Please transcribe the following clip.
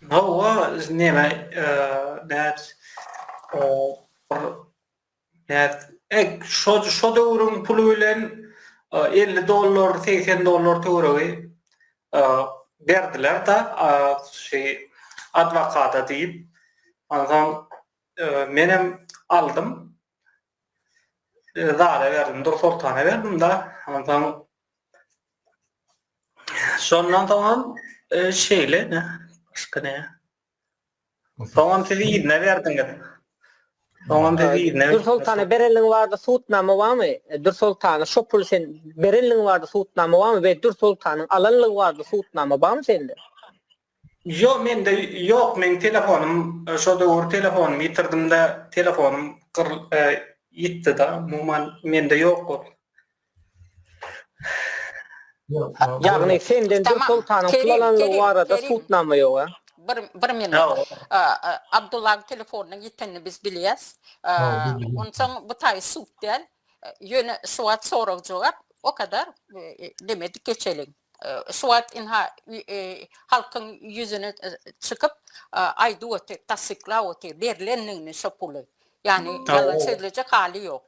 Hawa, neme, näç, bir näç, e, şo şo döwrüň puly bilen 50 dollar, 80 dollar töweregi berdiler-de, şi adwokata diýip. Onsoň menem aldym. Zada berdim, Dursoltana berdim-de. Onsoň Şondan soňam şeýle ne başga ne? Soňam siz yzyna berdiňiz. Soňam siz yzyna Dürsoltana berenligiň barada subutnama barmy? Dürsoltana şo puly sen berenligiň barada subutnama barmy we Dürsoltanyň alanlygy barada subutnama barmy sende? Ýok mende ýok meň telefonym şo döwür telefonymy ýitirdimde telefonym gyr ýitdida umuman mende ýok ol. Ýagny senden Dürsoltanyň pul alanlygy barada subutnama ýok a? Bir bir minut. Abdullaň telefonynyň ýitenini biz bilýäs. Onsoň bu taýy sud däl. Ýöne şu wagt sorag jogap o kadar demedik geçeliň. Şu wagt ynha halkyň ýüzüne çykyp aýdyp otyr, tassyklap otyr berilendigini şo puly. Ýagny ýalan sözlejek haly ýok.